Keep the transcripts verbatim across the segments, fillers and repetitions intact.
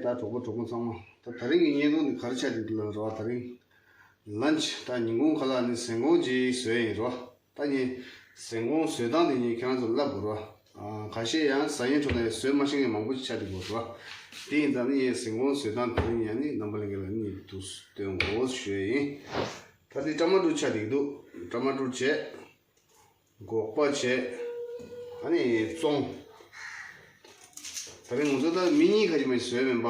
ད་གྲོགས་པོ་གྲོགས་མོ་ཚང་མ། ད་ད་རིང་གི་བརྙན་ཐུང་འདི་ག་རེ་ཆགས་འདུག་ལབ་རོགས། ད་རིང་ལན་ཆི་ད་ཉིན་གུང་ཁ་ལག་ནི་ཟན་གོང་ཅིག་བཟོས་ཡིན་རོགས། ད་ངས་ཟན་གོང་བཟོས་སྟངས་དེ་ངས་ཁྱེད་རང་ཚོར་ལབ་དགོས་རོགས། ཨ། ཁ་ཤས་ཡང་ཟ་ཡིན་འགྲོ་ན་ཡང་བཟོས་མ་ཤེས་མཁན་མང་པོ་ཅིག་ཆགས་འདུག་གོ་རོགས། དེ་ཡིན་ཙང་ནི་ངས་ཟན་གོང་བཟོས་སྟངས་དེ་རིང་ཡང་ནི་རྣམ་པ་ལྷན་རྒྱས་ལ་ནི་འདུག་སྟོན་དགོས་ཞུ་ཡ་ཡིན། ད་དེ་ཊ་མ་ཊོ་ཆགས་འདུག་ཊ་མ་ཊོ་བྱས། སྒོག་པ་བྱས། ཨ་ནི་བཙོང་། ད་རིང་ང་ཚོ་ད་མི་གཉིས་ཁ་ཅིག་མ་བཟོས་མིན་པ།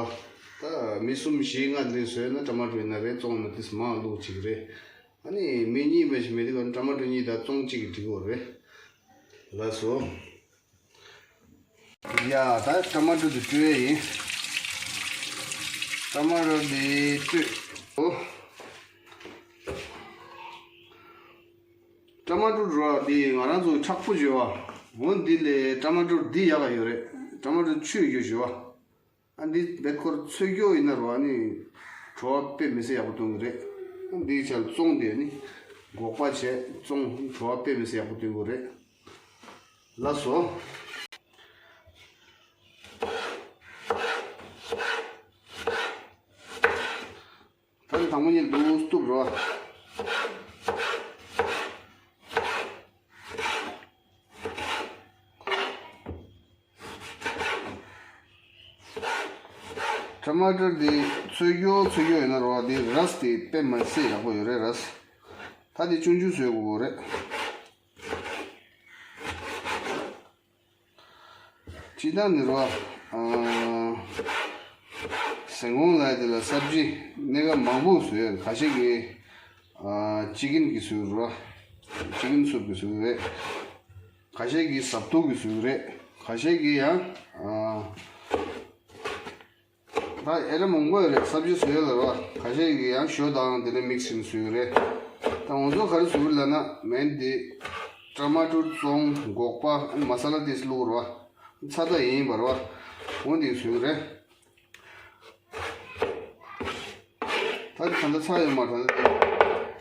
ད་མི་གསུམ་བཞི་ལྔ་དེ་བཟོས་ན་ཊ་མ་ཊོ་ཡིན་ན་རེད། བཙོང་ན་ཏིས་མང་བླུགས་ཅིག་རེད། ཨ་ནི་མི་གཉིས་མ་ཞིག་མེད་དུས་ཊ་མ་ཊོ་གཉིས་དང་བཙོང་གཅིག་གིས་འགྲིག་གོ་རེད། ལགས་སོ། ཡ་ད་ཊ་མ་ཊོ་དེ་བཀྲུ་ཡས་ཡིན། ཊ་མ་ཊོ་དེ་བཀྲུས། ཨོ། ཊ་མ་ཊོ་རོ་འདི་ང་རང་ཚོ་མཁྲེགས་པོ་བྱོས་བ། འོ་འདི་ལས་ཊ་མ་ཊོ་འདི་ཡག་ག་ཡོད་རེད། ཊ་མ་ཊོ་ཆུ་ཡོད་བྱོས་བ། ཨ་འདི་བེད་ཁོར་ཚོས་སྐྱོ་ཡིན་ན་རོ་ཨ་ནི་བྲོ་བ་དཔེ་མི་སྲིད་ཡག་པོ་སྟོན་གི་རེད། ཨ་འདི་ཆ་བཙོང་དེ་ནི་སྒོག་པ་བྱས་བཙོང་བྲོ་བ་དཔེ་མི་སྲིད་ཡག་པོ་སྟོན་གི་རེད། ལགས་སོ། ད་ནི་དང་པོ་ཉིད་འདུག་སྟུབ་རོ། ཊ་མ་ཊར་འདི་ཚོས་སྐྱོ་ཚོས་སྐྱོ་ཡོད་ན་རོ་འདི་རས་འདི་དཔེ་མ་སྲིད་ཡག་པོ་ཡོད་རེད་རས། ད་འདི་ཆུང་ཆུང་བཟོས་དགོས་རེད། སྤྱིར་བཏང་ནི་རོ། ཨ། ཟན་གོང་ལབ་དེ་ལ་སབ་ཇི་སྣ་ཁ་མང་པོ་བཟོས་ཡོད། ཁ་ཤས་ཀྱིས་ཨ་ཅི་ཀིན་གྱི་བཟོས་རོ། ཅི་ཀིན་སུབ་ཀྱི་བཟོས་རེད། ཁ་ཤས་ཀྱིས་ཟ་ཐུག་གི་བཟོས་རེད། ཁ་ཤས་ཀྱིས་ཡང་ཨ། ད་ཨེ་ར་མང་པོ་ཡོད་རེད། སབ་ཇི་བཟོས་ཡོད་ལ་རོ། ཁ་ཤས་ཀྱིས་ཡང་ཞོ་དང་དེ་འདྲ་མིག་སི་བྱས་ནས་བཟོས་ཡོད་རེད། ད་ང་ཚོ་ག་རེ་བཟོས་ཡོད་ལབ་ན་མན་དེ་ཊ་མ་ཊོ་བཙོང་སྒོག་པ་ཨ་ནི་མ་ས་ལ་དེ་བླུགས་རོ། ཚྭ་ཏག་ཡིན་པ་རོ། འོ་འདི་བཟོས་ཡོད་རེད། ད་ད་ལྟ་ཚྭ་ཡོད་མ་རེད། ད་ལྟ་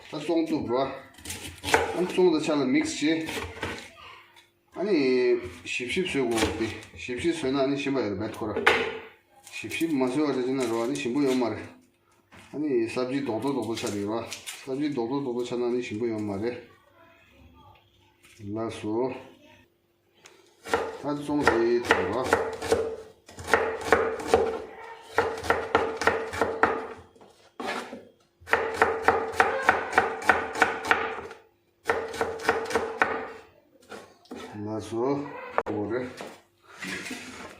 བཙོང་བཙུགས་རོ། ཨ་ནི་བཙོང་དང་ཆ་ལ་མིག་སི་བྱས། ཨ་ནི་ཞིབ་ཞིབ་བཟོས་དགོས་ཏེ། ཞིབ་ཞིབ་བཟོས་ན་ཨ་ནི་ཞིམ་པ་ཡོད་རེད་བེད་ཁོ་ར། ཞིབ་ཞིབ་མ་བཟོས་པ་བྱས་ན་རོ་ཨ་ནི་ཞིམ་པོ་ཡོད་མ་རེད། ཨ་ནི་སབ་ཇི་རྡོག་རྡོག་རྡོག་རྡོག་ཆགས་འདུག་རོ། སབ་ཇི་རྡོག་རྡོག་རྡོག་རྡོག་ཆགས་ན་ཨ་ནི་ཞིམ་པོ་ཡོད་མ་རེད། ལགས་སོ། ད་བཙོང་རེད་དེ་རོ། ལགས་སོ། འོ་རེད།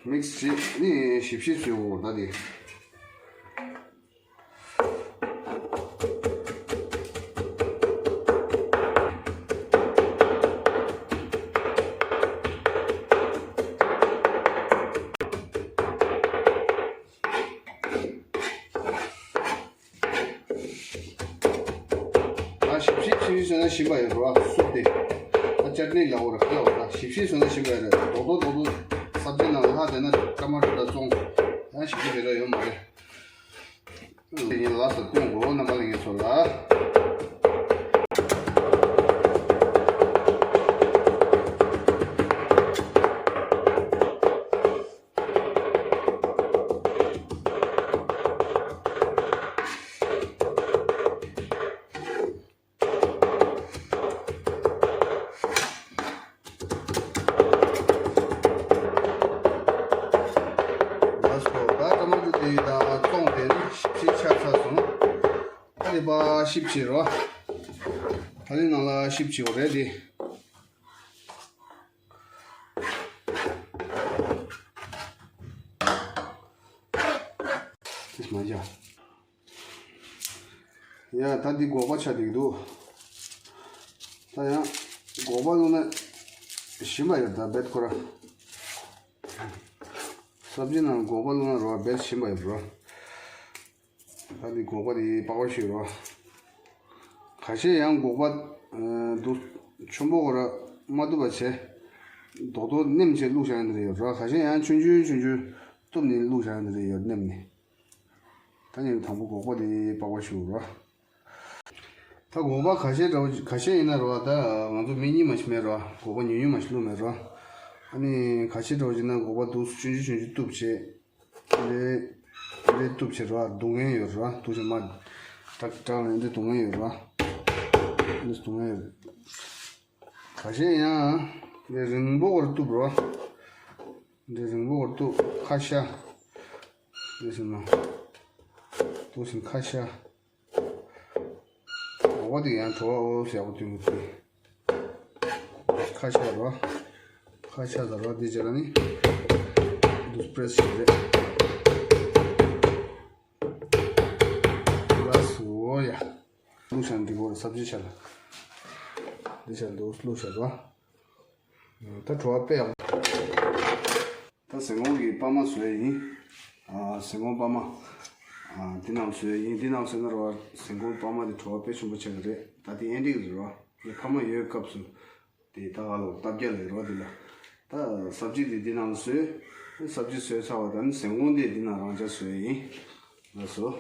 མིག་སི་བྱས་ནི་ཞིབ་ཞིབ་བཟོས་འོ་ད་དེ། ད་ཞིབ་ཞིབ་ཞིབ་ཞིབ་བཟོས་ན་ཞིམ་པ་ཡོད་རོ། སུབ་སྟེ། ད་ཅར་ནི་ལ་འོ་ར་ཁ་ལ་འོ་ད་ཞིབ་ཞིབ་བཟོས་ན་ཞིམ་པ་ཡོད་རེད། རྡོག་རྡོག་རྡོག་རྡོག་སབ་ཇི་ནང་ལ་ལྷག་བསྡད་ན་ཊ་མ་ཊར་ད་བཙོང་། ད་ཞིབ་ཞིབ་བྱེད་ར་ཡོད་མ་རེད། དེ་ཉིད་ལ་སོགས་སྟོན་དགོས་རྣམ་པ་ལྷན་རྒྱས་ཚོ་ལ། ལགས་སོ། ད་ཊ་མ་ཊོ་དེ་དང་བཙོང་དེ་ནི་ཞིབ་ཞིབ་ཆགས་ཚར་སོང་། ད་ནི་ཕར་ཞིབ་བྱེད་རོགས། ད་ནི་ནང་ལ་ཞིབ་བྱེད་དགོས་རེད་དེ། དེ་མ་བྱ། ཡ་ད་འདི་སྒོག་པ་ཆགས་བསྡད་འདུག་ད་ཡང་སྒོག་པ་བླུགས་ན་ཞིམ་པ་ཡོད་ད་རྦད་ཁོ་ར། སབ་ཇི་ནང་སྒོག་པ་བླུགས་ན་རོ་རྦད་ཞིམ་པ་ཡོད་རོ། ད་འདི་སྒོག་པ་འདི་པགས་པ་ཞིག་རོ། ཁ་ཤས་ཡང་སྒོག་པ་འདུག་ཆེན་པོ་ཁོ་ར་མ་བཏུབ་པ་བྱས། རྡོག་རྡོག་ནེམ་བྱས་བླུགས་བཞག་ཡ་འདི་རེད་ཡོད་རོ། ཁ་ཤས་ཡང་ཆུང་ཆུང་ཆུང་ཆུང་བཏུབ་ནས་བླུགས་བཞག་ཡ་འདི་རེད་ཡོད་ནེམ་ནས། ད་ནི་དང་པོ་སྒོག་པ་དེ་པགས་པ་བཤུ་རོ། ད་སྒོག་པ་ཁ་ཤས་འདྲ་བོ་ཁ་ཤས་ཡིན་ན་རོ། ད་ང་ཚོ་མི་གཉིས་མ་ཞིག་མེད་རོ། སྒོག་པ་ཉུང་ཉུང་མ་ཞིག་བླུགས་མེད་རོ། ཨ་ནི་ཁ་ཤས་འདྲ་བོ་ཅིག་ན་སྒོག་པ་འདུག་ཆུང་ཆུང་ཆུང་ཆུང་བཏུབ་བྱས། དེ་ འདི་གཏུབ་བྱེད་ར་རྡུང་མཁན་ཡོད་ར། འདུག་བྱེད་མ་ཏག་ཏག་ལ་འདི་རྡུང་མཁན་ཡོད་ར། འདི་རྡུང་མཁན་ཡོད། ཁ་ཤས་ཡང་འདི་རིང་པོ་བར་གཏུབ་ར། འདི་རིང་པོ་བར་གཏུབ། ཁ་ཤ། འདི་སེམས་ན་འདུག་བྱེད་ཁ་ཤ། འོ་དེ་ཡང་བྲོ་བ་འོ་ཟེར་བ་དུས་མི་དུས། ཁ་ཤ་རོ། ཁ་ཤ་ཟ་རོ། དེ་རྗེས་ལ་ནི་འདུག་པྲེས་བྱེད་རེད། ལགས་སོ་ཡ། བླུགས་བཞག་འདི་གོ་རེ་སབ་ཇི་ཆ་ལ། འདི་ཆ་འདུག་བླུགས་བཞག་རོ། ད་བྲོ་བ་དཔེ་ཡག་པོ། ད་ཟན་གོང་གི་པ་མ་བཟོས་ཡིན། ཨ་ཟན་གོང་པ་མ། ཨ་འདི་ནང་བཟོས་ཡིན། འདི་ནང་བཟོས་ན་རོ། ཟན་གོང་པ་མ་དེ་བྲོ་བ་དཔེ་ཆེན་པོ་ཆགས་ཀྱི་རེད། ད་དེ་ཨེ་འགྲིག་རེད་རོ། ངས་ཕ་མ་ཡོད་སྐབས་སུ། དེ་ད་ག་ལོ་སྟབས་རྒྱལ་ལས་རོ་དེ་ལ། ད་སབ་ཇི་དེ་འདི་ནང་བཟོས། སབ་ཇི་བཟོས་ཚར་བ་དང་ཟན་གོང་དེ་འདི་ནང་རང་འཇགས་བཟོས་ཡིན། ལགས་སོ།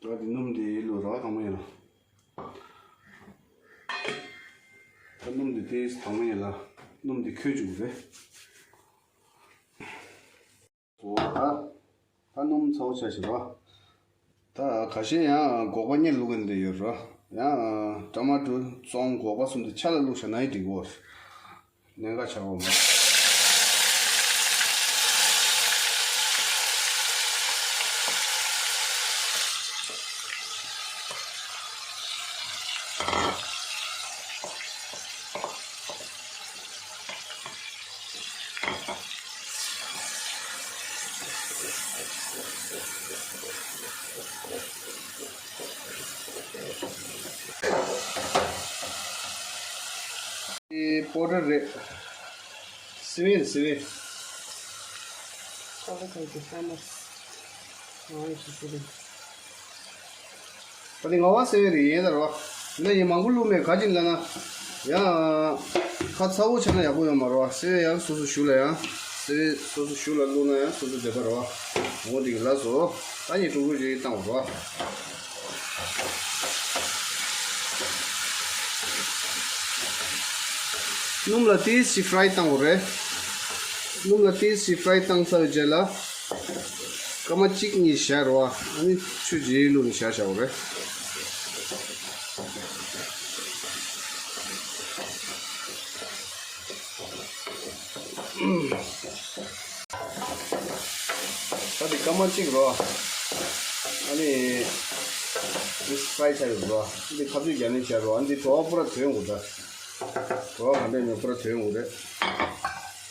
ད་དེ་སྣུམ་དེ་ལོ་རག་གང་མ་ཡིན་ལ། ད་སྣུམ་དེ་དེ་གང་མ་ཡིན་ལ། སྣུམ་དེ་ཁོལ་བཅུག་རེད། འོ་ད། ད་སྣུམ་ཚ་བོ་ཆ་ཞིག་རོ། ད་ཁ་ཤས་ཡང་སྒོག་པ་གཉིས་བླུག་གིན་དེ་ཡོད་རོ། ཡང་ཊ་མ་ཊོ་བཙོང་སྒོག་པ་གསུམ་དེ་ཆ་ལ་བླུག་བྱ་ན་ཡི་འགྲིག་གོ། གནད་འགག་ཆགས་འོང་མ། པའོ་ཌར་རེད། སི་ཝེ་སི་ཝེ། པའོ་ཌར་གང་གི་ཧ་མ། ཨོ་ཡེ་སི་ཝེ། ད་དེ་ངོ་བོ་སི་ཝེ་རེད་ཡིན་ད་རོ། འདི་ཡིན་མང་པོ་བླུགས་མེད། ག་ཅིག་ལ་ན། ཡང་། ཁ་ཚ་བོ་ཆགས་ན་ཡག་པོ་ཡོད་མ་རོ། སི་ཝེ་ཡང་སོ་སོ་ཞུ་ལ་ཡང་། སི་ཝེ་སོ་སོ་ཞུ་ལ་བླུགས་ན་ཡང་སོ་སོ་བདེ་བ་རོ། འོ་དེ་གི་ལ་སོ། ད་ཡིན་ཀྲུང་གོ་ཞིག་བཏང་བ་རོ། སྣུམ་ལ་ཏིས་ཅིག་ཧྥ་རའི་བཏང་བ་རེད། སྣུམ་ལ་ཏིས་ཅིག་ཧྥ་རའི་བཏང་ཚར་བའི་རྗེས་ལ། སྐར་མ་གཅིག་གཉིས་བཞག་རོ། ཨ་ནི་ཆུ་ལྗིད་བླུགས་ནས་བཞག་བཞག་པ་རེད། ད་འདི་སྐར་མ་གཅིག་རོ། ཨ་ནི། འདི་ཧྥ་རའི་ཆགས་ཡོད་རོ། འདི་ཁ་བཅུད་རྒྱག་ནས་བཞག་རོ། ཨ་ནི་འདི་བྲོ་བ་པུ་ར་ཐོན་དགོས་ད། བྲོ་བ་ག་འདྲས་མེད་པུ་ར་ཐོན་དགོས་རེད།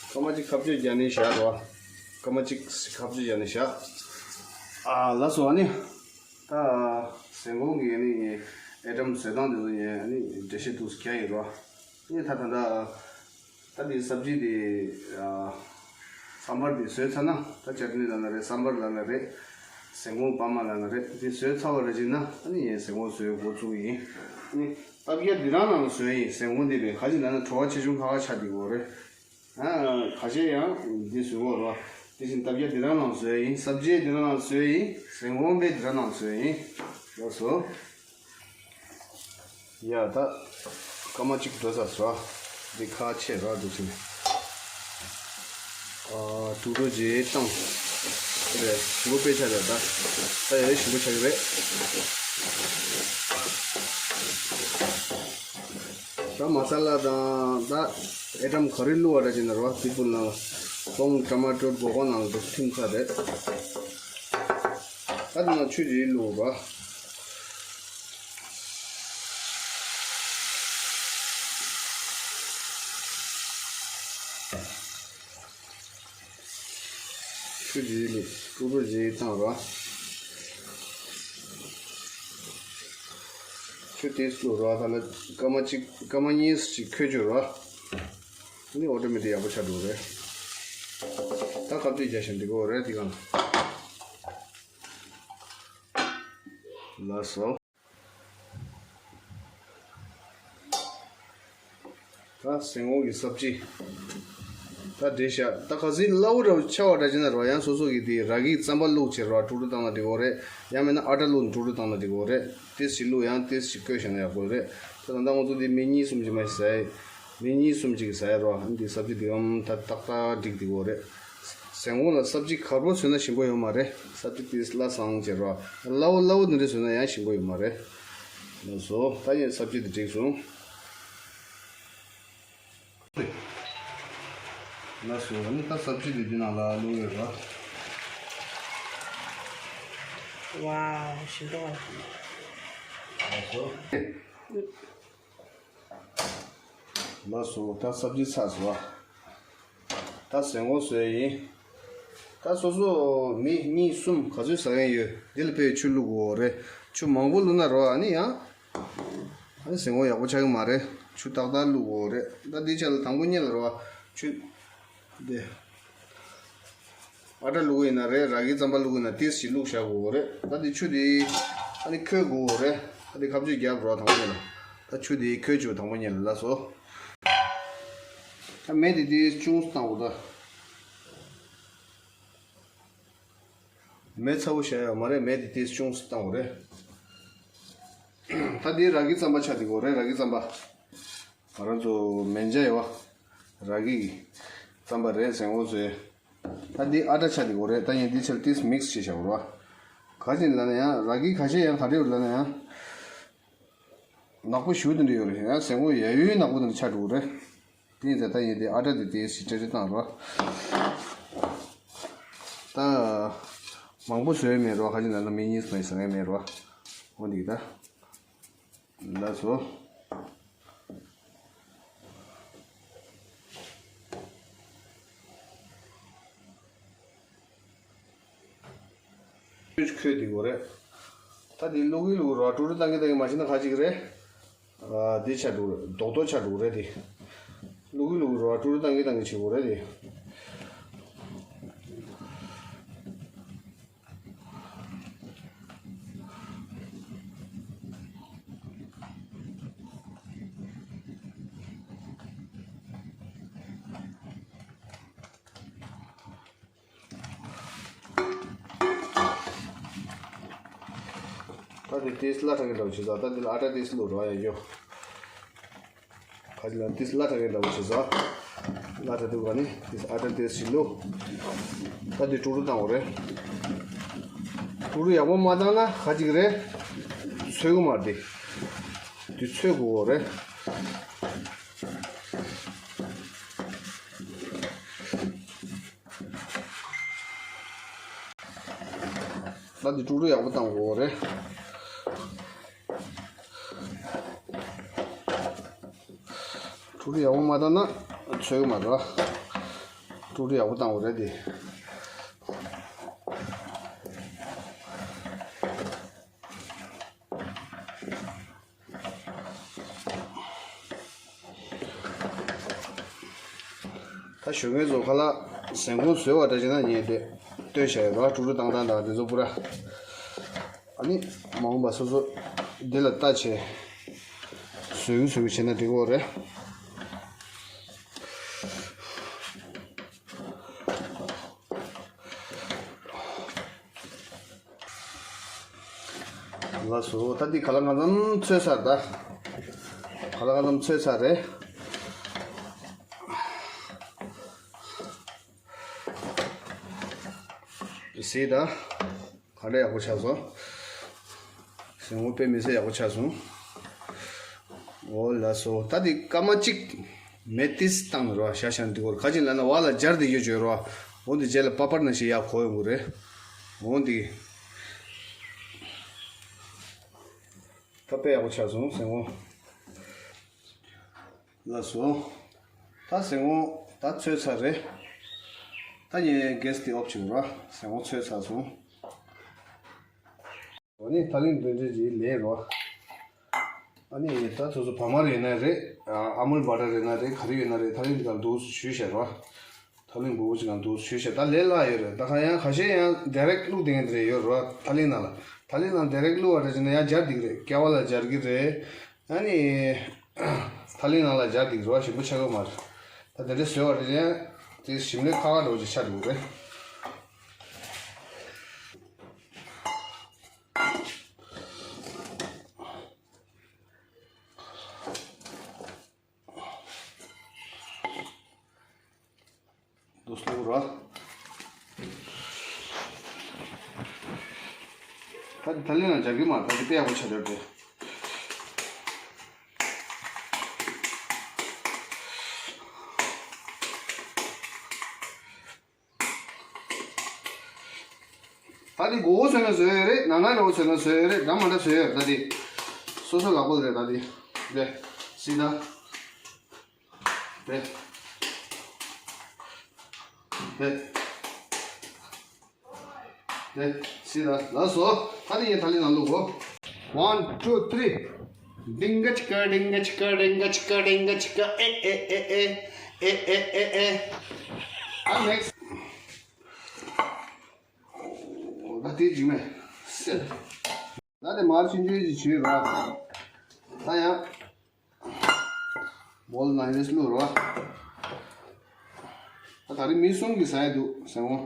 སྐར་མ་གཅིག་ཁ་བཅུད་རྒྱག་ནས་བཞག་རོ། སྐར་མ་གཅིག་ཁ་བཅུད་རྒྱག་ནས་བཞག་ཨ་ལགས་སོ། ཨ་ནི། ད། ཟན་གོང་གི་ཨ་ནི། ཨེ་ཊམ་བཟོ་སྟངས་དེ་ཚོ་ཡིན་ཨ་ནི་འགྲེལ་བཤད་འདུག་སེ་རྒྱག་ཡིན་རོ། ཨ་ནི་ད་ད་ད། ད་འདི་སབ་ཇི་དེ། ཨ། སམ་བར་དེ་བཟོས་ཚར་ན་ད་ཅཊ་ནི་ལབ་ན་རེད། སམ་བར་ལབ་ན་རེད། ཟན་གོང་པ་མ་ལབ་ན་རེད། དེ་བཟོས་ཚར་བ་རེད་ཅེ་ན་ཨ་ནི་ཡིན་ཟན་གོང་བཟོས་འགོ་བཙུགས་ཡིན། ཨ་ནི་སྟབས་རྒྱལ་འདི་རང་ནང་བཟོས་ཡིན། ཟན་གོང་འདི་བས་ག་ཅི་ལབ་ན་བྲོ་བ་ཆེ་ཆུང་ཁ་ཁ་ཆགས་འདི་གོ་རེད། ཨ། ཁ་ཤས་ཡང་འདི་བཟོས་གོ་རོ། དེ་བཞིན་སྟབས་རྒྱལ་འདི་རང་ནང་བཟོས་ཡིན། སབ་ཇི་འདི་རང་ནང་བཟོས་ཡིན། ཟན་གོང་པའི་འདི་རང་ནང་བཟོས་ཡིན། ལགས་སོ། ཡ་ད། སྐར་མ་གཅིག་འགྲོ་ཚར་སོང་། འདི་ཁ་ཕྱེ་ར་འདུག་ཅིང་། ཨ། དུག་སྒྲོ་ཅིག་བཏང་། རེད། ཞིམ་པོ་དཔེ་ཆ་རེད་ད། ད་ཡ་ཞིམ་པོ་ཆགས་ཀྱི་རེད། ད་མ་ས་ལ་དང་ད་ཨེ་ཊམ་ག་རེ་བླུགས་པ་རེད་ཅེ་ན་རོ། དེ་བུ་ན་ལ་སོང་ཊ་མ་ཊོ་སྒོག་པ་ནང་དུ་ཐིམ་ཚར་རེད། ད་དེ་ན་ཆུ་ཅིག་བླུགས་རོ། ཆུ་དེ་ལ་ཀུ་ཀར་ཅིག་བཏང་རོ། ཆུ་དེ་བླུགས་རོ། ད་ལ་སྐར་མ་གཅིག་སྐར་མ་གཉིས་ཅིག་ཁོལ་བཅུག་རོ། ཨ་ནི་ཨོ་ཊོ་མེ་ཊིག་ཡག་པོ་ཆགས་འགྲོ་རེད། ད་ཁ་བཏུད་རྒྱག་ཤིང་འདི་གོ་རེད་འདི་གང་། ལགས་སོ། ད་ཟན་གོང་གི་སབ་ཇི། ད་འདྲེས་ཤག་ད་ག་ཚོད་སླ་བོ་འདྲ་བོ་ཆགས་པ་འདྲ་བྱས་ན་རོ། ཡང་སོ་སོ་གི་དེ་ར་གི་རྩམ་པ་བླུགས་བྱས་རོ། དཀྲུག་དཀྲུག་བཏང་ན་འགྲིག་གོ་རེད། ཡང་མིན་ན་ཨ་ཊ་བླུགས་ནས་དཀྲུག་དཀྲུག་བཏང་ན་འགྲིག་གོ་རེད། ཏོག་ཙམ་ཞིག་བླུགས། ཡང་ཏོག་ཙམ་ཞིག་བསྐོལ་བཞག་ན་ཡག་པོ་རེད། ད་ད་ལྟ་ང་ཚོ་འདི་མི་གཉིས་གསུམ་ཅིག་མ་ཟ་ཡི། མི་གཉིས་གསུམ་ཅིག་གིས་ཟ་ཡི་རོ། ཨ་ནི་འདི་སབ་ཇི་འདི་ཡང་ད་ཏག་ཏག་འགྲིག་འགྲིག་གོ་རེད། ཟན་གོང་ལ་སབ་ཇི་གར་པོ་ཟོས་ན་ཞིམ་པོ་ཡོད་མ་རེད། སབ་ཇི་དེ་སླ་བསྲང་བྱས་རོ། སླ་བོ་སླ་བོ་འདི་འདྲ་ཟོས་ན་ཡང་ཞིམ་པོ་ཡོད་མ་རེད། ལགས་སོ། ད་ངས་སབ་ཇི་འདི་བསྒྲིགས་སོང་། ལགས་སོ། ཨ་ནི་ད་སབ་ཇི་དེ་འདི་ནང་ལ་བླུགས་ཡོད་ར། ཝའོ། ཞིམ་པོ། ལགས་སོ། ལགས་སོ། ད་སབ་ཇི་ཚར་སོང་བ། ད་ཟན་གོང་བཟོས་ཡིན། ད་སོ་སོ་མི་གཉིས་གསུམ་ག་ཚོད་ཟ་མཁན་ཡོད། འདི་ལ་དཔེ་ཆུ་བླུགས་དགོས་རེད། ཆུ་མང་པོ་བླུགས་ན་རོ། ཨ་ནི་ཡང་ཨ་ནི་ཟན་གོང་ཡག་པོ་ཆགས་ཀྱི་མ་རེད། ཆུ་ཏག་ཏག་བླུགས་དགོས་རེད། ད་འདི་ཆ་ལ་དང་པོ་ཉིད་ལ་རོ། ཆུ་འདི་ཨ་ཊ་བླུགས་ཡིན་ན་རེད། ར་གི་རྩམ་པ་བླུགས་ཡིན་ན་ཏོག་ཙམ་ཞིག་བླུགས་བཞག་དགོས་རེད། ད་འདི་ཆུ་འདི་ཨ་ནི་ཁོལ་དགོས་རེད། ད་འདི་ཁ་བཅུས་བརྒྱབ་རོ། དང་པོ་ཉིད་ལ་ད་ཆུ་འདི་ཁོལ་བཅུག་དང་པོ་ཉིད་ལ། ལགས་སོ། ད་མེ་འདི་ཏོག་ཙམ་ཆུང་ཙམ་བཏང་དགོས་ད། མེ་ཚ་བོ་བཞག་ཡོད་མ་རེད། མེ་འདི་ཏོག་ཙམ་ཆུང་ཙམ་བཏང་དགོས་རེད། ད་འདི་ར་གི་རྩམ་པ་ཆགས་འགྲོ་གི་རེད། ར་གི་རྩམ་པ། ང་རང་ཚོ་མེ་འཇའ་ཡོད་པ། ར་གི་གི་རྩམ་པ་རེད། ཟན་གོང་བཟོས། ད་འདི་ཨ་ཊ་ཆགས་འགྲོ་གི་རེད། ད་ངས་འདི་ཆ་ལ་ཏོག་ཙམ་མིག་སི་བྱས་བཞག་གོ་ར། ག་ཅིག་ལབ་ན་ཡང་ར་གི་ཁ་ཤས་ཡང་ག་རེ་ཡོད་ལབ་ན་ཡང་། ནག་པོ་ཞེ་པོ་དེ་འདྲ་ཡོད་རེད། ཡང་ཟན་གོང་ཡ་ཡོའི་ནག་པོ་དེ་འདྲ་ཆགས་འགྲོ་གི་རེད། དེ་ཡིན་ཙང་ད་ངས་དེ་ཨ་ཊ་དེ་དེ་ཞིག་སྤྲད་སྤྲད་བཏང་རོགས། ད་མང་པོ་བཟོས་མེད་རོགས། ཁ་ཅིག་ལ་ན་མི་གཉིས་ཟ་ཡི་ཟ་ངེས་མེད་རོགས། འོ་འདི་གི་ད། ལགས་སོ། ཁོལ་དེ་གོ་རེད། ད་དེ་བླུག་གི་བླུག་རོ། དཀྲུག་དཀྲུག་བཏང་གི་བཏང་གི་མ་བྱས་ན་ཁ་ཅིག་རེད། ཨ་དེ་ཆགས་འགྲོ་རེད། རྡོག་རྡོག་ཆགས་འགྲོ་རེད་དེ། བླུག་གི་བླུག་རོ། དཀྲུག་དཀྲུག་བཏང་གི་བཏང་གི་བྱེད་དགོས་རེད་དེ། ད་དེ་ཏོག་ཙམ་སླ་དྲགས་ཀྱི་འདྲ་བོ་བྱེད་ས། ད་འདི་ལ་ཨ་ཊ་ཏོག་ཙམ་བླུགས་རོགས་ཡ་ཡོ། ཁ་ཅིག་ལ་ཏོག་ཙམ་སླ་དྲགས་ཀྱི་འདྲ་བོ་བྱེད་ས། སླ་དྲགས་འདུག་ག་ནི་ཏོག་ཙམ་ཨ་ཊ་ཏོག་ཙམ་བླུགས། ད་འདི་དཀྲུག་དཀྲུག་བཏང་དགོས་རེད། དཀྲུག་དཀྲུག་ཡག་པོ་མ་བཏང་ན་ཁ་ཅིག་རེད། ཚོས་གི་མ་རེད། འདི་ཚོས་དགོས་རེད། ད་འདི་དཀྲུག་དཀྲུག་ཡག་པོ་བཏང་དགོས་རེད། དཀྲུག་དཀྲུག་ཡག་པོ་མ་བཏང་ན་ཚོས་གི་མ་རེད། དཀྲུག་དཀྲུག་ཡག་པོ་བཏང་དགོས་རེད་དེ། ད་ཞོགས་ཀས་ཚོ་ཁ་ལག་ཟན་གོང་བཟོས་པ་འདྲ་བྱས་ན་ངས་དེ་སྟོན་བྱ་ཡོད་ར། དཀྲུག་དཀྲུག་བཏང་སྟངས་དང་དེ་ཚོ་པུ་ར། ཨ་ནི་མ་འོངས་པ་སོ་སོ་འདི་ལ་ལྟ་བྱས་བཟོས་གི་བཟོས་གི་བྱས་ན་འགྲིག་གི་རེད། ལགས་སོ། ད་འདི་ཁ་ལག་གང་འཚམ་ཚོས་ཚར་ད། ཁ་ལག་གང་འཚམ་ཚོས་ཚར་རེད། གཟིགས་ད། ག་འདྲ་ཡག་པོ་ཆགས་སོང་། ཟན་གོང་དཔེ་མི་སྲིད་ཡག་པོ་ཆགས་སོང་། འོ་ལགས་སོ། ད་འདི་སྐར་མ་གཅིག་མེ་ཏོག་ཙམ་བཏང་རོ། ཤ་ཤ་འདི་སྐོར་ཁ་ཅིག་ལབ་ན་བ་ལ་སྦྱར་འདི་ཡོད་བརྗོད་རོ། འོ་འདི་རྗེས་ལ་པ་པར་ནང་བཞིན་ཡག་གོ་ཡོང་གི་རེད། འོ་འདི་ད་དཔེ་ཡག་པོ་ཆགས་སོང་། ཟན་གོང་། ལགས་སོ། ད་ཟན་གོང་ད་ཚོས་ཚར་རེད། ད་ངས་གེ་སི་དེ་ཨོཕ་བྱེད་དགོས་ར། ཟན་གོང་ཚོས་ཚར་སོང་། འོ་ནི་ཐག་རིང་དེ་འདྲ་ཅིག་ལེན་རོགས། ཨ་ནི་ད་སོ་སོ་བ་མར་ཡོད་ན་རེད། ཨ་མུལ་བ་ཊར་ཡོད་ན་རེད། ག་རེ་ཡོད་ན་རེད། ཐག་རིང་དེ་ག་འདུག་ཞུས་བྱས་རོགས། ཐག་རིང་འབུར་བོ་ཅིག་ག་འདུག་ཞུས་བྱས། ད་ལས་སླ་ཡོད་རེད། ད་ག་ཡང་ཁ་ཤས་ཡང་ཌའི་རེག་བླུགས་བསྡད་མཁན་དེ་འདྲ་ཡོད་རོགས། ཐག་རིང་ནང་ལ། ཐག་རིང་ནང་ཌའི་རེག་བླུགས་པ་རེད་ཟེར་ན་ཡང་སྦྱར་བསྡད་ཀྱི་རེད། ཀ་བ་ལ་སྦྱར་གྱི་རེད། ཨ་ནི་ཐག་རིང་ནང་ལ་སྦྱར་བསྡད་ཀྱི་རེད་བ། ཞིམ་པོ་ཆགས་ཀྱི་མ་རེད། ད་དེ་འདྲ་བཟོས་པ་རེད་ཡང་ དེ་ཞིམ་ལས་ཁ་ཁ་འདྲ་བོ་ཅིག་ཆགས་འདུག་རེད། དུ་སློག་ར། ད་ད་ལན་ལ་འཇག་གི་མ་ད་དེ་དཔེ་ཡག་པོ་ཆགས་འདུག་རེད། ད་འདི་མགོ་བོ་བཟོས་ན་བཟོས་ཡོད་རེད། ནང་ན་འདྲ་བོ་བཟོས་ན་བཟོས་ཡོད་རེད། འདྲ་མ་འདྲ་བཟོས་ཡོད་རེད། ད་འདི་སོ་སོ་ལག་པ་རེད། ད་འདི་འདི་སི་ད་འདི་འདི་འདི་སི་ད་ལགས་སོ། ད་འདི་ཡིན། ད་ལི་ནང་བླུག་གོ། One, two, three. ཌིང་ག་ཅི་ཀ་ཌིང་ག་ཅི་ཀ་ཌིང་ག་ཅི་ཀ་ཌིང་ག་ཅི་ཀ། ཨེ་ཨེ་ཨེ་ཨེ་ཨེ་ཨེ་ཨེ་ཨེ། ཨ་ནེགསི། ད་དེ་ཇི་མེ་སེལ། ད་དེ་མར་ཆུང་ཆུང་ཞིག་བྱུས་ར། ད་ཡང་བོལ་ནང་ནས་བླུགས་ར། ད་ད་རེས་མི་གསུམ་གྱིས་ཟ་ཡ་འདུག་ཟེར་འོང་།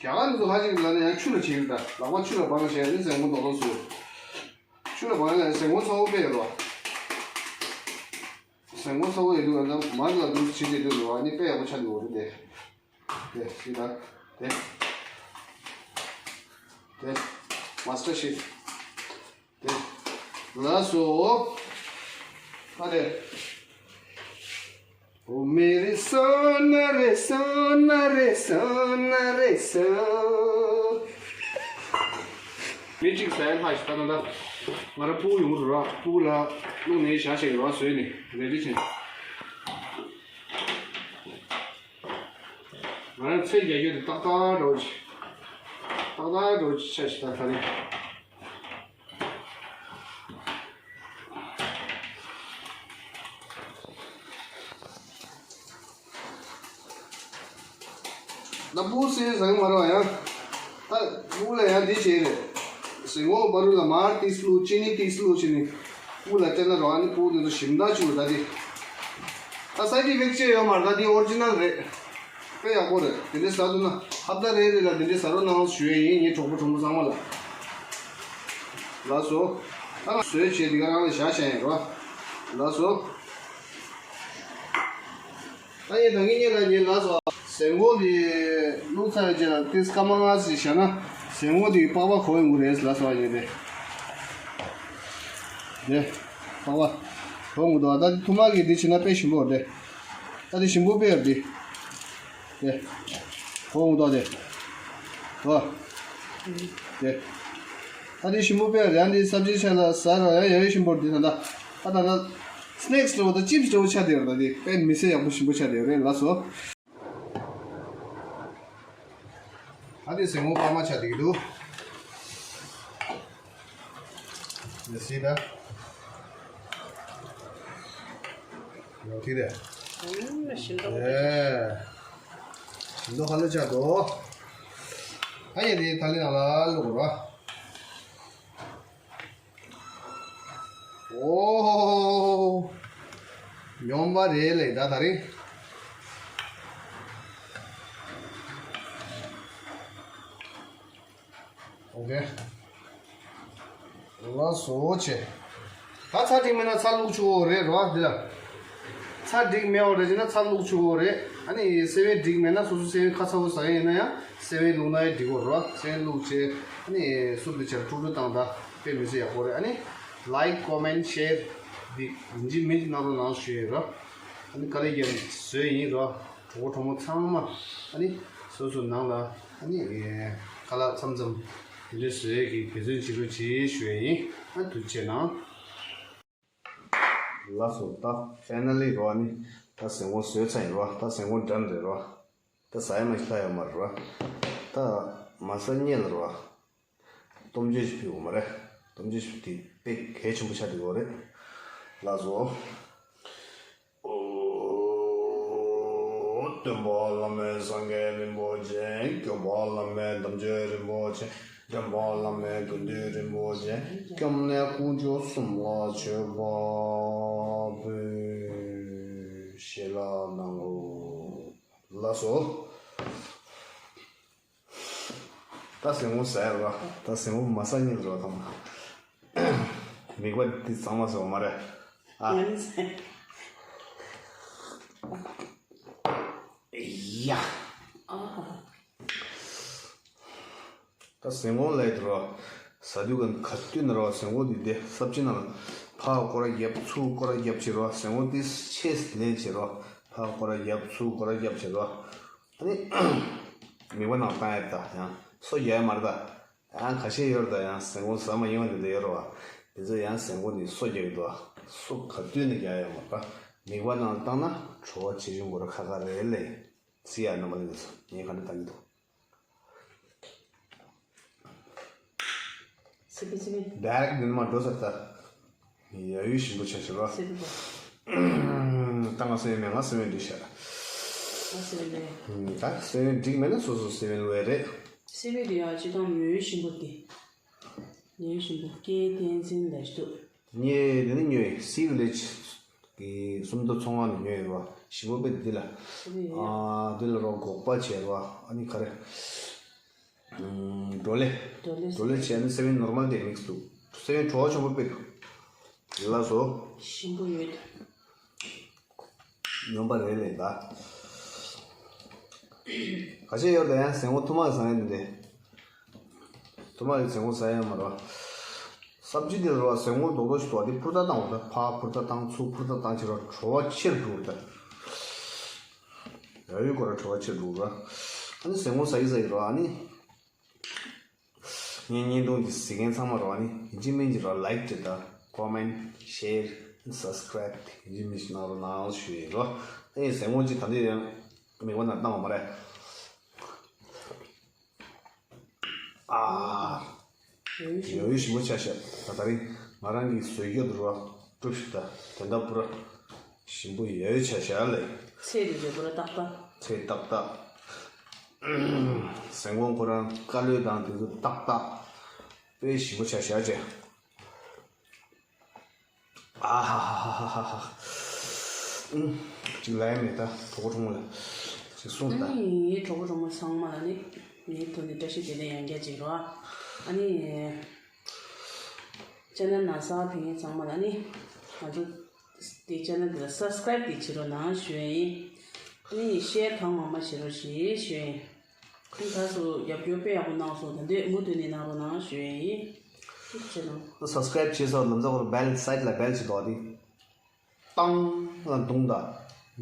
རྒྱ་གར་ཚོ་ཧ་ཅིག་ལ་ནི་ཡང་ཆུ་ལ་བྱེད་ཀྱི་འདྲ། ལག་པ་ཆུ་ལ་སྦངས་བྱས་ནས་ཟན་གོང་རྡོག་རྡོག་བཟོས། ཆུ་ལ་སྦངས་ནས་ཟན་གོང་ཚ་བོ་དཔེ་ཡོད་རོ། ཟན་གོང་ཚ་བོ་ཡོད་དུས་ང་ཚོ་མར་ལ་འདུག་བྱེད་བསྡད་དུས་རོ། ཨ་ནི་དཔེ་ཡག་པོ་ཆགས་འདུག་རེད་དེ། དེ་ཞིག་ད་དེ། དེ། མ་སི་ཊར་ཤེཕ། དེ། ལགས་སོ། ཨ་དེ། ཨོ་མེ་རེ་སོ་ན་རེ་སོ་ན་རེ་སོ་ན་རེ་སོ། མི་གཅིག་ཟ་ཡ་ལྷག་ཞིག་ད་ད་ད། ང་ར་ཕྲུ་གུ་ཡོང་གི་འདུག་ར། ཕྲུ་གུ་ལ་བླུགས་ནས་བཞག་བཞག་གི་ར། བཟོས་ནས་རེ་ཌི་བྱས། ང་རང་ཚོས་རྒྱག་རྒྱུ་དེ་ཏག་ཏག་འདྲ་བོ་ཅིག་ཏག་ཏག་འདྲ་བོ་ཅིག་ཆགས་ཤིག་ད་ད་རེད། ད་སྤུ་གུ་སེ་ཟ་གི་མ་རེད་བ། ཡང་ད་སྤུ་གུ་ལ་ཡང་འདི་བྱས་རེད། ཟན་གོང་བར་དུ་ལ་མར་ཏིས་བླུགས། ཅི་ནི་ཏིས་བླུགས་བྱས་ནས་སྤུ་གུ་ལ་སྤྲད་ན་རོ། ཨ་ནི་སྤུ་གུ་དེ་ཚོ་ཞིམ་ཐག་ཆོད་ད་དེ། ད་སའི་ཌི་ཨི་ཕེག་ཊི་ཅི་ཡོད་མ་རེད། ད་དེ་ཨོ་རི་ཇི་ནལ་རེད། དཔེ་ཡག་པོ་རེད། དེ་འདྲའི་ཟ་ཐུབ་ན་ཧབ་ཏ་རེ་རེ་ལ་དེ་འདྲའི་ཟ་རོགས་གནང་ཞུ་ཡས་ཡིན། ངའི་གྲོགས་པོ་གྲོགས་མོ་ཚང་མ་ལ། ལགས་སོ། ད་ང་བཟོས་བྱས་དེ་ག་རང་ལ་བཞག་བཞག་ཡིན་རོ། ལགས་སོ། ད་ངས་ད་ངས་ཉེ་ལ་ཉེ་ལགས་སོ། ཟན་གོང་དེ་བླུགས་ཚར་རྗེས་ལ་ཏིས་སྐར་མ་ལྔ་ཙམ་བཞག་ན་ཟན་གོང་དེ་པགས་པ་གོ་ཡོང་གི་རེད་ལགས་སོ། ཡིན་ཏེ། དེ། པགས་པ་གོ་ཡོང་གི་འདུག་ད་དེ་ཐུར་མ་གིས་དེ་བྱས་ན་དཔེ་ཞིམ་པོ་རེད། ད་དེ་ཞིམ་པོ་དཔེ་ཡོད་དེ། དེ། གོ་ཡོང་གི་འདུག་དེ། གོ། དེ། ད་དེ་ཞིམ་པོ་དཔེ་ཡོད་རེད། ཨ་འདི་སབ་ཇི་ཆ་ལ་ཟ་ར་ཡ་ཡ་ཡ་ཞིམ་པོ་རེད་དེ། ད་ད་ད་ད་སི་ནེག་སི་འདྲ་བོ་དང་ཅིབ་སི་འདྲ་བོ་ཆགས་བསྡད་ཡོད་རེད། ད་དེ་དཔེ་མི་སྲིད་ཡག་པོ་ཞིམ་པོ་ཆགས་བསྡད་ཡོད་རེད་ལགས་སོ། ཨ་དེ་ཟན་གོང་སྐར་མ་ཆགས་བསྡད་ཀྱི་འདུག་དེ་སི་ད། ཡོད་དེ་རེད། ཨུམ། ཞིམ་མདོག་ཨེ། ཞིམ་མདོག་ཁ་ལོ་ཆགས་འདུག་ཨ་ཡེ་དེ་ཐ་ལི་ནང་ལ་བླུགས་རོགས། ཨོ། སྨྱོན་པ་རེད་ལེ་ད་ད་རེད། ཨོ་ཀེ། ལགས་སོ་བྱས། ད་ཚྭ་འགྲིག་མེད་ན་ཚྭ་བླུགས་ཆོག་གི་རེད་རོ། འདི་ལ། ཚྭ་འགྲིག་མེད་པ་རེད་ཅེ་ན་ཚྭ་བླུགས་ཆོག་གི་རེད། ཨ་ནི་སེ་བན་འགྲིག་མེད་ན་སོ་སོ་སེ་བན་ཁ་ཚ་བོ་ཟ་ཡ་ཡིན་ན་ཡང་སེ་བན་བླུགས་ན་ཡང་འགྲིག་གོ་རོ། སེ་བན་བླུགས་བྱས་ཨ་ནི་སུབ་འདི་བྱས་ཁྲུག་ཁྲུག་བཏང་ད་དཔེ་མི་སྲིད་ཡག་པོ་རེད། ཨ་ནི་ལའིཀ་ཀོ་མེན་ཤེར་འདི་ཡིན་གཅིག་མིན་གཅིག་གནང་རོགས་གནང་ཞུ་ཡ་ཡིན་རོ། ཨ་ནི་དཀའ་ལས་བརྒྱབ་ནས་བཟོས་ཡིན་རོ། གྲོགས་པོ་གྲོགས་མོ་ཚང་མ་ཨ་ནི་སོ་སོ་ནང་ལ་ཨ་ནི་ཁ་ལག་མཚམས་མཚམས་དེ་འདྲ་བཟོ་ཡས་ཀྱི་འབད་བརྩོན་བྱེད་རོགས་གྱིས་ཞུ་ཡ་ཡིན། ཨ་ཐུགས་རྗེ་ཆེ་གནང་། ལགས་སོ། ད་ཕའི་ནལ་ལི་རོ། ཨ་ནི་ད་ཟན་གོང་བཟོས་ཚར་ཡིན་རོ། ད་ཟན་གོང་ཌན་རེད་རོ། ད་ཟ་ཡ་མ་ཞིག་ལྷག་ཡོད་མ་རེད་རོ། ད་མ་ཟ་སྔོན་ལ་རོ། སྟོབས་འབྱོར་ཞིག་ཕུལ་དགོས་མ་རེད། སྟོབས་འབྱོར་ཞིག་དེ་དཔེ་གལ་ཆེན་པོ་ཆགས་བསྡད་ཡོད་རེད། ལགས་སོ། ཨོ། སྟོན་པ་བླ་མེད་སངས་རྒྱས་རིན་པོ་ཆེ། སྐྱོབ་པ་བླ་མེད་དམ་ཆོས་རིན་པོ་ཆེ། འདྲེན་པ་བླ་མེད་དགེ་འདུན་རིན་པོ་ཆེ། སྐྱབས་གནས་དཀོན་མཆོག་གསུམ་ལ་མཆོད་པ་འབུལ། ཞེས་ལ་གནང་ངོ་། ལགས་སོ། ད་ཟན་ངོ་ཟ་ཡ་ར། ད་ཟན་ངོ་མ་ཟ་ཉིན་རོ་དང་། མིག་པ་འདི་གཙང་མ་ཟ་བ་མ་རེད། ཨ། ང་ནི་ཟ། ཡ། ཨ། ད་ཟན་ངོ་ལས་དུ་རོ། ཟ་དུས་ག་ག་དུས་ན་རོ་ཟན་ངོ་འདི་དེ་སབ་ཅི་ན་ལ། ཕ་སྐོར་ར་རྒྱབ་ཚུར་སྐོར་ར་རྒྱབ་བྱེད་རོ། ཟན་ངོ་འདི་ཆེས་ལེན་བྱེད་རོ། ཕ་སྐོར་ར་རྒྱབ་ཚུར་སྐོར་ར་རྒྱབ་བྱེད་རོ། ཨ་ནི། མིག་པ་ནང་བཏང་ཡ་ད་ཡང་སོ་རྒྱག་ཡ་མ་རེད་ད། ཡང་ཁ་ཤས་ཡོད་ད་ཡང་ཟན་ངོ་ཟ་མ་ཡོང་དེ་འདྲ་ཡོད་རེད་བ། དེ་ཚོ་ཡང་ཟན་ངོ་ནི་སོ་རྒྱག་གི་འདུག་སོ་ག་དུས་ནས་རྒྱག་ཡ་མ་རེད། མིག་པ་ནང་བཏང་ན་བྲོ་བ་ཇེ་ཆུང་འགོར་ཁ་ཁ་རེད་ལེ། ཚི་ཡ་ན་མ་ལེ་ཚོ་ངས་ག་འདྲ་བཏང་གི་འདུག་སི་པི་སི་པི། ཌའི་རེག་ནི་མ་འགྲོ་ས་ད། ཡ་ཡུལ་ཞིམ་པོ་ཆ་ཞིག་རོ། སི་པི་པོ། ད་ང་སེ་བན་མེད་ང་སེ་བན་འགྲིག་ཤག་ང་སེ་བན་རེད། ད་སེ་བན་འགྲིག་མེད་ན་སོ་སོ་སེ་བན་ལོས་རེད། སི་པི་དེ་ཡང་སྤྱི་བཏང་ཡུལ་ཞིམ་པོ་དེ། ཡུལ་ཞིམ་པོ་སྐད་བསྟན་འཛིན་ལས་སྡུག་ངས་དེ་ནི་ཉོས་སི་ཝི་ལེ་ཇི་གི་སུམ་མདོ་ཚོང་ཁང་ནས་ཉོས་ཡོད་རོ། ཞིམ་པོ་དཔེ་འདི་ལ། སི་པི་ཡ། ཨ་འདི་ལ་རོ་སྒོག་པ་བྱས་རོ། ཨ་ནི་ག་རེ། ཨུམ། བྲོ་ལེ། བྲོ་ལེ། བྲོ་ལེ་བྱས་ནས་སེ་བན་ནོར་མལ་དེ་མིག་སི་འདུག་སེ་བན་བྲོ་བ་ཆེན་པོ་དཔེ་འདུག་ལགས་སོ། ཞིམ་པོ་ཡོད། སྨྱོན་པ་རེད་ལེ་ད། ག་ཤེད་ཡོད་ད་ཡང་ཟན་ངོ་ཐུ་མ་ཟ་ཡ་འདི་རེད། ཐུ་མ་ཡི་ཟན་ངོ་ཟ་ཡ་མ་རོ། སབ་ཇི་དེ་རོ་ཟན་ངོ་རྡོག་རྡོག་ཞིག་འདུག་དེ་ཕུར་ཐག་བཏང་འོ་ད་ཕ་ཕུར་ཐག་བཏང་ཚུར་ཕུར་ཐག་བཏང་ཕྱིར་རོ་བྲོ་བ་ཆེར་འགྲོ་ད། ཡ་ཡུལ་སྐོར་ར་བྲོ་བ་ཆེར་འགྲོ་ར། ཨ་ནི་ཟན་ངོ་ཟ་ཡི་ཟ་ཡི་རོ་ཨ་ནི། ངའི་བརྙན་ཐུང་འདི་གཟིགས་མཁན་ཚང་མ་རོ་ཨ་ནི་ཡིན་གཅིག་མིན་གཅིག་རོ་ལའིག་བྱེད་དང་ཀོ་མེན་ཤེར་སབ་སི་ཀ་རེབ་ཡིན་གཅིག་མིན་གཅིག་གནང་རོགས་གནང་ཞུ་ཡི་རོ། ཨེ་ཟན་ངོ་གཅིག་ད་འདི་ཡང་མིག་པ་ནང་བཏང་བ་མ་རེད། ཨ། ཡོད་ཡོད་ཞིམ་པོ་ཆ་ཤག་ད་ད་རིང་ང་རང་གི་བཟོས་རྒྱུ་འདུག་རོ་གྲུབ་ཞིག་ད་དེ་འདྲ་པུ་ར་ཞིམ་པོ་ཡོད་ཆ་ཤག་ལེ། ཚེ་རིང་རེད་པུ་ར་ཏག་ཏག་ཚེ་ཏག་ཏག་ཟན་ངོ་ཁོ་རང་དཀར་ལོས་དང་དེ་ཚོ་ཏག་ཏག་དཔེ་ཞིམ་པོ་ཆ་ཤག་ཅེ། ཨ་ཧ་ཧ་ཧ་ཧ་ཧ། ཨུམ། ཅིག་ལ་ཡ་མེད་ད་གྲོགས་པོ་གྲོགས་མོ་ལ་ཅིག་གསུངས་ད། ཨ་ནི་ངའི་གྲོགས་པོ་གྲོགས་མོ་ཚང་མ་ལ་ནི་ངའི་ཐོག་ནས་བཀྲ་ཤིས་བདེ་ལེགས་ཡང་བསྐྱར་ཅིག་རོ། ཨ་ནི་ཅེ་ནལ་ནང་གསར་ཕེབས་མཁན་ཚང་མ་ལ་ནི་ང་ཚོ་དེ་ཅེ་ནལ་འདི་ལ་སབ་སི་ཀ་རེབ་དེ་བྱེད་རོགས་གནང་ཞུ་ཡ་ཡིན། ཨ་ནི་ཤེར་གང་མང་མང་བྱེད་རོགས་ཞེས་ཞུ་ཡ་ཡིན། ཁོང་ཚོ་རྒྱབ་སྐྱོར་དཔེ་ཡག་པོ་གནང་སོང་། ད་འདོད་མུ་མཐུད་ནས་གནང་རོགས་གནང་ཞུ་ཡ་ཡིན། ཐུགས་རྗེ་ཆེ་གནང་། སབ་སི་ཀ་རེབ་བྱས་སོང་། ལམ་སང་ཁོ་རང་བེལ་སའིཌ་ལ་བེལ་ཅིག་འདུག་དེ་ཏང་ལ་རྡུང་ད།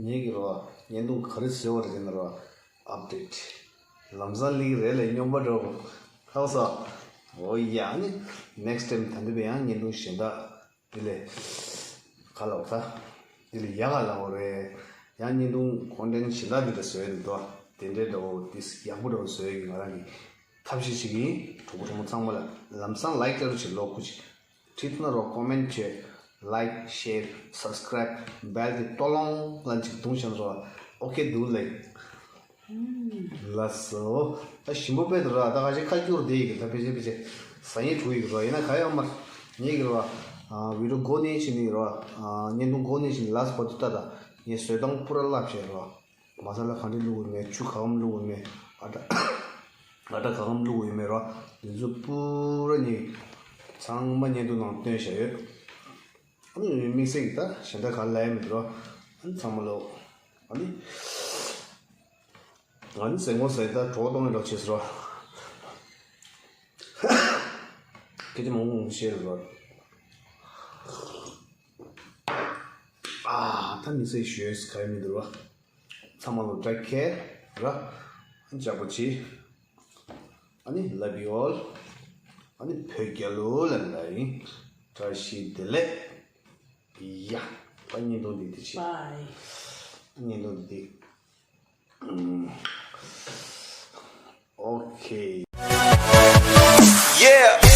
ངེད་ཀྱི་རོ་བརྙན་ཐུང་ག་རེ་བཟོས་པ་རེད་ཟེར་ན་རོ་ཨབ་ཌེཊ་ལམ་སང་སླེབས་ཀྱི་རེད་ལ་སྨྱོན་པ་འགྲོ་གོ་ཁག་སོ། འོ་ཡ་ནི་ནེག་སི་ཊའིམ་ད་འདི་བས་ཡང་བརྙན་ཐུང་གཞན་དག་དེ་ལས་ག་ལ་འོ་ད། དེ་ལས་ཡག་ག་ལ་འོ་རེད། ཡང་བརྙན་ཐུང་ཀོན་ཊེན་ཊི་གཞན་དག་དེ་འདྲ་བཟོས་འདུག་དོ། དེ་འདྲའི་འདྲ་བོ་དེ་ཡག་པོ་འདྲ་བོ་བཟོས་ཀྱི་ང་རང་གི་ཐབས་ཤེས་ཤིག་ཡིན། གྲོགས་པོ་གྲོགས་མོ་ཚང་མ་ལ་ལམ་སང་ལའིཀ་ལྟ་རུ་བྱེད་ལོ་ཁུ་ཅིག་ཁྲིད་ཐུབ་ན་རོགས་ཀོ་མེན་ཊི་བྱེད། ལའིཀ་ཤེར་སབ་སི་ཀ་རེབ་བེལ་དེ་ཏོ་ལོང་ལ་ཅིག་བརྡུངས་བཞག་ན་རོགས་ཨོ་ཁེ་འདུག་ལེ། ལགས་སོ། ད་ཞིམ་པོ་དཔེ་འདུག་ར། ད་ཁ་ཤས་ཁ་སྐྱུར་བསྡད་ཡི་གི་ད་ཕལ་ཆེར་ཕལ་ཆེར་ཟ་ཡས་འགྲོ་ཡི་གི་ར། ཡིན་ན་ག་ཡང་མ་ངེད་ཀྱི་ར། ཨ་བི་ཌི་ཡོ་མགོ་ནས་བྱས་ནས་ར། ཨ་བརྙན་ཐུང་མགོ་ནས་བྱས་ནས་ལཱ་སི་ཊི་བར་དུ་ལྟ་ད། ངས་བཟོ་སྟངས་པུ་ར་བསླབ་བྱས་ར། མ་ས་ལ་ག་འདྲ་བླུགས་ཡོད་མེད། ཆུ་ག་འམ་བླུགས་ཡོད་མེད། ཨ་ཊ་ཨ་ཊ་ག་འམ་བླུགས་ཡོད་མེད་ར། འདི་ཚོ་པུ་ར་ངས་ཚང་མ་བརྙན་ཐུང་ནང་བཏོན་བཞག་ཡོད། ཨ་ནི་དམིགས་བསལ་གྱི་ད་གཞན་དག་ག་ལ་ཡ་མེད་ར། ཨ་ནི་ཚང་མ་ལོ། ཨ་ནི། ང་ནི་ཟས་ངོ་ཟས་ད་གྲོགས་གཏོང་ཡ་འདྲ་བྱེད་ཟེར་བ། སྐད་ཆ་མང་པོ་མང་པོ་བཤད་རེད་བ། ཨ་ད་མི་ཚེ་ཞོས་ག་ཡ་མི་འདུག་བ། ཚང་མ་ལོ་བཀྲ་ཤིས་ར། ཅག་པོ་ཆེ། ཨ་ནི་love you all། ཨ་ནི་བོད་རྒྱལ་ལོ་ལ་ལ་ཡིན། བཀྲ་ཤིས་བདེ་ལེགས། ཡ། ད་བརྙན་ཐུང་འདི་འདི་བྱེད། བྷའི། བརྙན་ཐུང་འདི་འདི། Okay. Yeah.